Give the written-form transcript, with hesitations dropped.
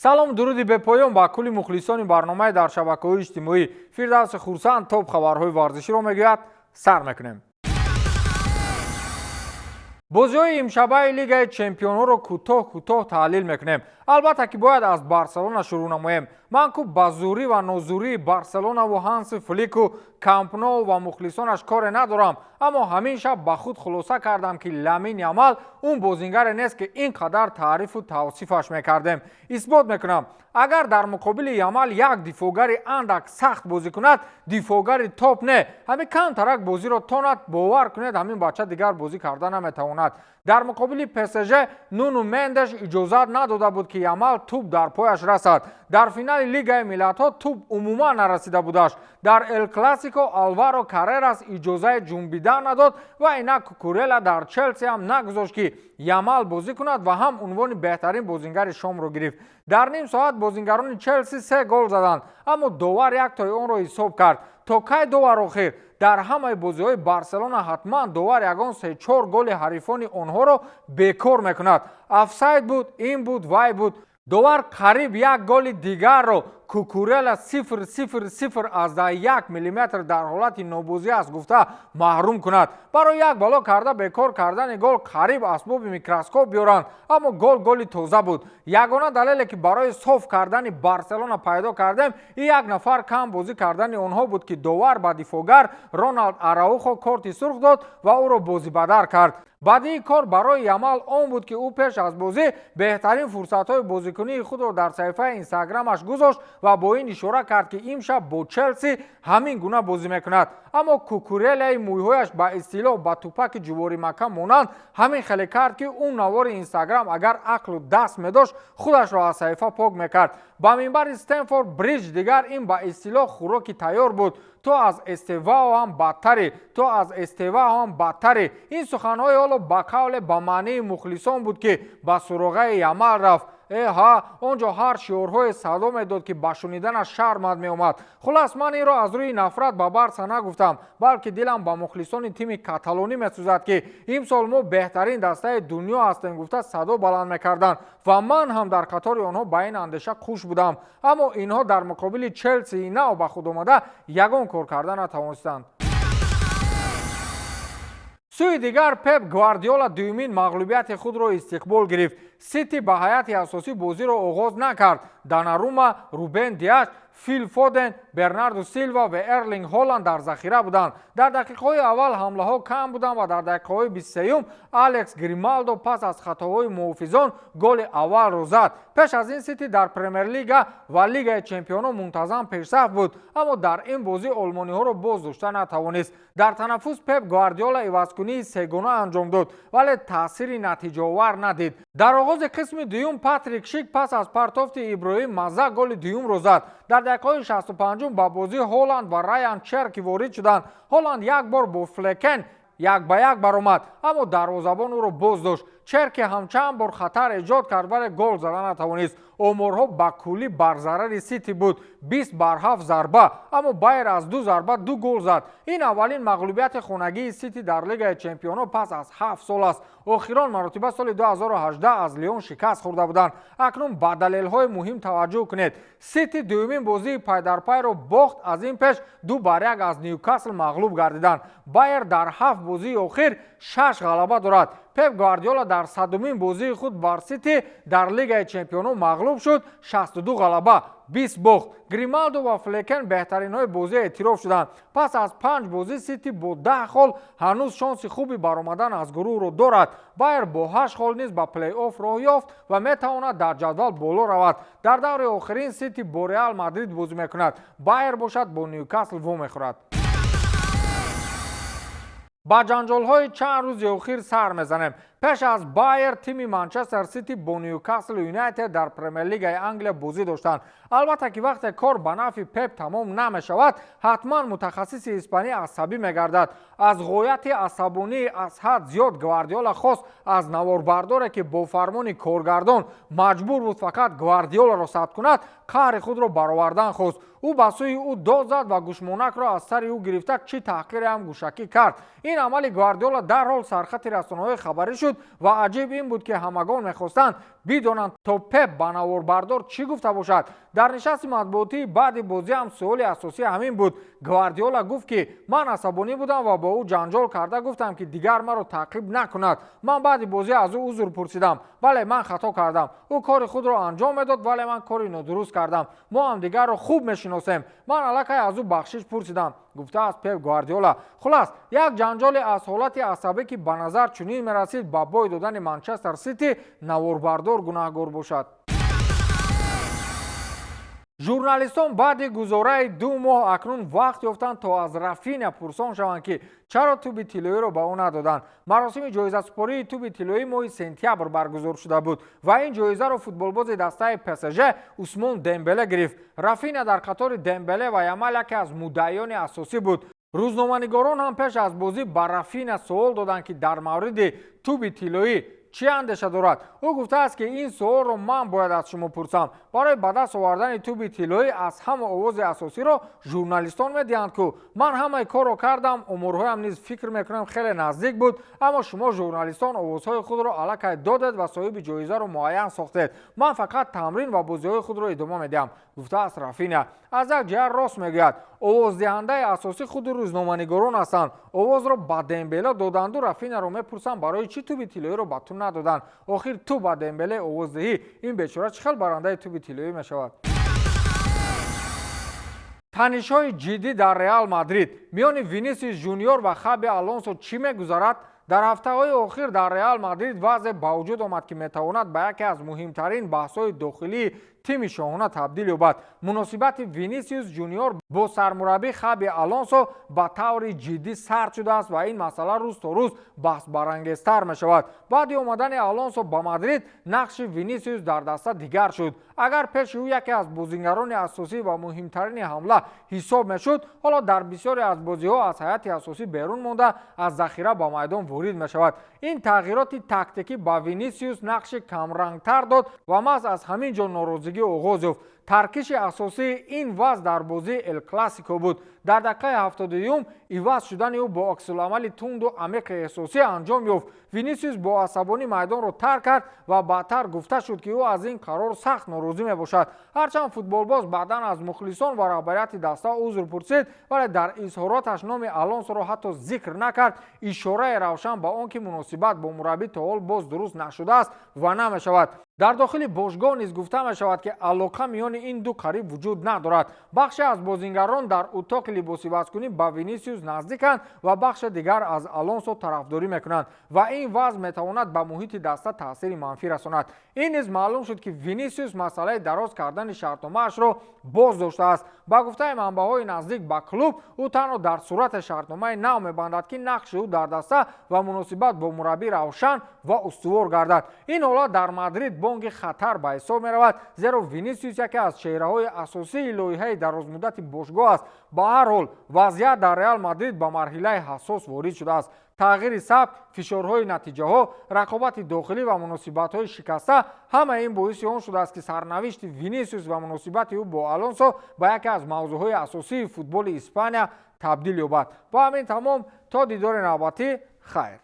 Салом, дуруди бепоён ба кулли мухлисони барномаи дар шабакаҳои иҷтимоӣ. Фирдавси Хурсанд топ хабарҳои варзиширо мегӯяд. Сар мекунем. Бозиҳои имшабаи Лигаи чемпионҳоро кӯтоҳ кӯтоҳ таҳлил мекунем. Албатта, ки бояд аз Барселона шурӯъ намоем. Ман ку ба зӯрӣ ва нозурии Барселонаву Ҳанси Флику, Кампноу ва мухлисонаш коре надорам, аммо ҳамин шаб ба худ хулоса кардам, ки Ламин Ямал он бозингаре нест, ки ин қадар таърифу тавсифаш мекардем. Исбот мекунам. Агар дар муқобили Ямал як дифоъгари андак сахт бозӣ кунад, дифоъгари топ не, ҳамин камтарак бозиро тонад, бовар кунед, ҳамин бача дигар бозӣ карда наметавонад. Дар муқобили ПСЖ Нуну Мендеш иҷозат надода буд, ки Ямал тӯб дар пояш расад. Дар финали Лигаи миллатҳо тӯб умуман нарасида будаш. Дар Эл Классико Алваро Каррерас иҷозаи ҷунбидан надод ва инак Кукурела дар Челси ҳам нагузошт, ки Ямал бозӣ кунад ва ҳам унвони беҳтарин бозингари шомро гирифт. Дар ним соат бозингарони Челси се гол заданд, аммо довар яктои онро ҳисоб кард. То кай довар охир? Дар ҳамаи бозиҳои Барселона ҳатман довар ягон се-чор голи ҳарифони онҳоро бекор мекунад. Офсайд буд, ин буд, вай буд. Довар қариб як голи дигарро Кукурела 0,0001 миллиметр дар ҳолати нобозӣ аст гуфта маҳрум кунад. Барои як бало карда бекор кардани гол қариб асбоби микроскоп биёранд, аммо гол голи тоза буд. Ягона далеле, ки барои соф кардани Барселона пайдо кардем, и як нафар кам бозӣ кардани онҳо буд, ки довар ба дифоъгар Роналд Араухо корти сурх дод ва ӯро бозибадар кард. Баъдии кор барои Ямал он буд, ки ӯ пеш аз бозӣ беҳтарин фурсатҳои бозикунии худро дар саҳифаи Инстаграмаш гузошт ва бо ин ишора кард, ки имшаб бо Челси ҳамин гуна бозӣ мекунад. Аммо Кукурелаи мӯйҳояш ба истилоҳ ба тупаки ҷуворимакка монанд ҳамин хеле кард, ки ӯ навори Инстаграм агар ақлу даст медошт, худашро аз саҳифа пок мекард. Ба минбари Стэмфорд Бриҷ дигар ин ба истилоҳ хӯроки тайёр буд. «Ту аз Эстевао ҳам бадтарӣ, ту аз Эстевао ҳам бадтарӣ». Ин суханҳои ҳоло ба қавле ба маънии мухлисон буд, ки ба суроғаи Ямал рафт. Эҳа, он ҷо ҳар шиорҳое садо медод, ки ба шуниданаш шармат меомад. Хулас, ман инро аз рӯи нафрат ба Барса нагуфтам, балки дилам ба мухлисони тими каталонӣ месӯзад, ки имсол мо беҳтарин дастаи дунё ҳастем гуфта садо баланд мекарданд ва ман ҳам дар қатори онҳо ба ин андеша хуш будам. Аммо инҳо дар муқобили Челсии нав ба худ омада ягон кор карда натавонистанд. Сӯи дигар, Пеп Гвардиола дуюмин мағлубияти худро истиқбол гирифт. Сити ба ҳайати асосӣ бозиро оғоз накард. Донарума, Рубен Диаш, Фил Фоден, Бернарду Силва ва Эрлинг Холанд дар захира буданд. Дар дақиқаҳои аввал ҳамлаҳо кам буданд ва дар дақиқаҳои 23-юм Алекс Грималдо пас аз хатоҳои муҳофизон голи аввалро зад. Пеш аз ин Сити дар Премер-лига ва Лигаи чемпионон мунтазам пешсаф буд, аммо дар ин бозӣ олмониҳоро боз дошта натавонист. Дар танаффус Пеп Гвардиола ивазкунии сегона анҷом дод, вале таъсири натиҷаовар надид. Дар оғози қисми дуюм Патрик Шик пас аз партофти Иброҳим Маза голи дуюмро зад. Дар дақиқаҳои 65-ум ба бозӣ Ҳоланд ва Раян Черки ворид шуданд. Ҳоланд як бор бо Флекен як ба як баромад, аммо дарвозабон ӯро боз дошт. Черки ҳам чанд бор хатар эҷод кард, вале гол зада натавонист. Оморҳо ба куллӣ бар зарари Сити буд: 20 бар 7 зарба, аммо Байер аз ду зарба ду гол зад. Ин аввалин мағлубияти хонагии Сити дар Лигаи чемпионҳо пас аз 7 сол аст. Охирон маротиба соли 2018 аз Лион шикаст хӯрда буданд. Акнун ба далелҳои муҳим таваҷҷӯҳ кунед. Сити дуюмин бозии пайдарпайро бохт. Аз ин пеш 2 бар 1 аз Ньюкасл мағлуб гардиданд. Байер дар ҳафт бозии охир шаш ғалаба дорад. Пеп Гвардиола дар 100-умин бозии худ бар Сити дар Лигаи чемпионҳо мағлуб шуд: 62 ғалаба, 20 бохт. Грималдо ва Флекен беҳтаринҳои бозӣ эътироф шуданд. Пас аз панҷ бозӣ Сити бо 10 хол ҳанӯз шонси хуби баромадан аз гурӯҳро дорад. Байер бо ҳашт хол низ ба плей-офф роҳ ёфт ва метавонад дар ҷадвал боло равад. Дар даври охирин Сити бо Реал Мадрид бозӣ мекунад, Байер бошад бо Ньюкасл вомехӯрад. Ба ҷанҷолҳои чанд рӯзи охир сар мезанем. Пеш аз Байер тими Манчестер Сити бо Ньюкасл Юнайтед дар Премер-лигаи Англия бозӣ доштанд. Албатта, ки вақте кор ба нафъи Пеп тамом намешавад, ҳатман мутахассиси испанӣ асабӣ мегардад. Аз ғояти асабонии аз ҳад зиёд Гвардиола хост аз наворбардоре, ки бо фармони коргардон маҷбур буд фақат Гвардиоларо сабт кунад, қаҳри худро баровардан хост. Ӯ ба сӯи ӯ дод зад ва гӯшмонакро аз сари ӯ гирифта, чӣ таҳқире ҳам гӯшакӣ кард. Ин амали Гвардиола дарҳол сархати расонаҳои хабарӣ шуд ва аҷиб ин буд, ки ҳамагон мехостанд бидонанд, то Пеп ба наворбардор чӣ гуфта бошад. Дар нишасти матбуотии баъди бозӣ ҳам суоли асосӣ ҳамин буд. Гвардиола гуфт, ки ман асабонӣ будам ва бо ӯ ҷанҷол карда гуфтам, ки дигар маро таъқиб накунад. Ман баъди бозӣ аз ӯ узр пурсидам. Бале, ман хато кардам. Ӯ кори худро анҷом медод, вале ман кори нодуруст кардам. Мо ҳамдигарро хуб мешиносем. Ман аллакай аз ӯ бахшиш пурсидам, гуфтааст Пеп Гвардиола. Хулас, як ҷанҷоле аз ҳолати асабӣ, ки ба назар чунин мерасид, ба бой додани Манчестер Сити наворбардор гунаҳгор бошад. Журналистон баъди гузораи 2 моҳ акнун вақт ёфтанд, то аз Рафиня пурсон шаванд, ки чаро тӯби тиллоиро ба ӯ надоданд. Маросими ҷоизасупории тӯби тиллоӣ моҳи сентябр баргузор шуда буд ва ин ҷоизаро футболбози дастаи ПСЖ Усмон Дембеле гирифт. Рафиня дар қатори Дембеле ва Ямал яке аз муддаиёни асосӣ буд. Рӯзноманигорон ҳам пеш аз бозӣ ба Рафиня суол доданд, ки дар мавриди тӯби тиллоӣ чӣ андеша дорад. Ӯ гуфтааст, ки ин суолро ман бояд аз шумо пурсам. Барои ба даст овардани тӯби тиллоӣ аз ҳама овози асосиро журналистон медиҳанд ку. Ман ҳамаи корро кардам, оморҳоям низ, фикр мекунам, хеле наздик буд, аммо шумо, журналистон, овозҳои худро аллакай додед ва соҳиби ҷоизаро муайян сохтед. Ман фақат тамрин ва бозиҳои худро идома медиҳам, гуфтааст Рафиня. Аз як ҷиҳат рост мегӯяд. Овоздиҳандаи асосӣ худи рӯзноманигорон ҳастанд. Овозро ба Дембеле доданду Рафиняро мепурсанд, барои чӣ тӯби тиллоиро ба ту надоданд? Охир ту ба Дембеле овоз диҳӣ, ин бечора чӣ хел барандаи тӯби тиллоӣ мешавад? Танишҳои ҷиддӣ дар Реал Мадрид: миёни Винисиус Жуниор ва Хаби Алонсо чӣ мегузарад? Дар ҳафтаҳои охир дар Реал Мадрид вазъе ба вуҷуд омад, ки метавонад ба яке аз муҳимтарин баҳсҳои дохилии тими шоҳона табдил ёбад. Муносибати Винисиус Жуниор бо сармураббӣ Хаби Алонсо ба таври ҷиддӣ сард шудааст ва ин масъала рӯз то рӯз баҳсбарангезтар мешавад. Баъди омадани Алонсо ба Мадрид нақши Винисиус дар даста дигар шуд. Агар пеши ӯ яке аз бозингарони асосӣ ва муҳимтарини ҳамла ҳисоб мешуд, ҳоло дар бисёре аз бозиҳо аз ҳайати асосӣ берун монда, аз захира ба майдон ворид мешавад. Ин тағйироти тактикӣ ба Винисиус нақши камрангтар дод ва маҳз аз ҳамин ҷо норозигӣ оғоз ёфт. Таркиши асосии ин вазъ дар бозии Эл Классико буд. Дар дақиқаи 71-ум иваз шудани ӯ бо аксуламали тунду амиқи эҳсосӣ анҷом ёфт. Винисиус бо асабонӣ майдонро тарк кард ва баъдтар гуфта шуд, ки ӯ аз ин қарор сахт норозӣ мебошад. Ҳарчанд футболбоз баъдан аз мухлисон ва раҳбарияти даста узр пурсид, вале дар изҳороташ номи Алонсоро ҳатто зикр накард, ишораи равшан ба он ки муносибат бо мураббӣ то ҳол боз дуруст нашудааст ва намешавад. Дар дохили бошгоҳ низ гуфта мешавад, ки алоқа миёни ин ду қариб вуҷуд надорад. Бахше аз бозингарон дар утоқи либосивазкунӣ ба Винисиус наздиканд ва бахши дигар аз Алонсо тарафдорӣ мекунанд ва ин вазъ метавонад ба муҳити даста таъсири манфӣ расонад. Ин низ маълум шуд, ки Винисиус масъалаи дароз кардани шартномаашро боз доштааст. Ба гуфтаи манбаъҳои наздик ба клуб, ӯ танҳо дар сурате шартномаи нав мебандад, ки нақши ӯ дар даста ва муносибат бо мураббӣ равшан ва устувор гардад. Ин ҳолат дар Мадрид бонги хатар ба ҳисоб меравад, зеро Винисиус яке аз чеҳраҳои асосии лоиҳаи дарозмуддати бошгоҳ аст. Ба ҳар ҳол, вазъият дар Реал Мадрид ба марҳилаи ҳассос ворид шудааст. Тағйири сабк, фишорҳои натиҷаҳо, рақобати дохилӣ ва муносибатҳои шикаста — ҳамаи ин боиси он шудааст, ки сарнавишти Винисиус ва муносибати ӯ бо Алонсо ба яке аз мавзӯъҳои асосии футболи Испания табдил ёбад. Бо ҳамин тамом. То дидори навбатӣ, хайр.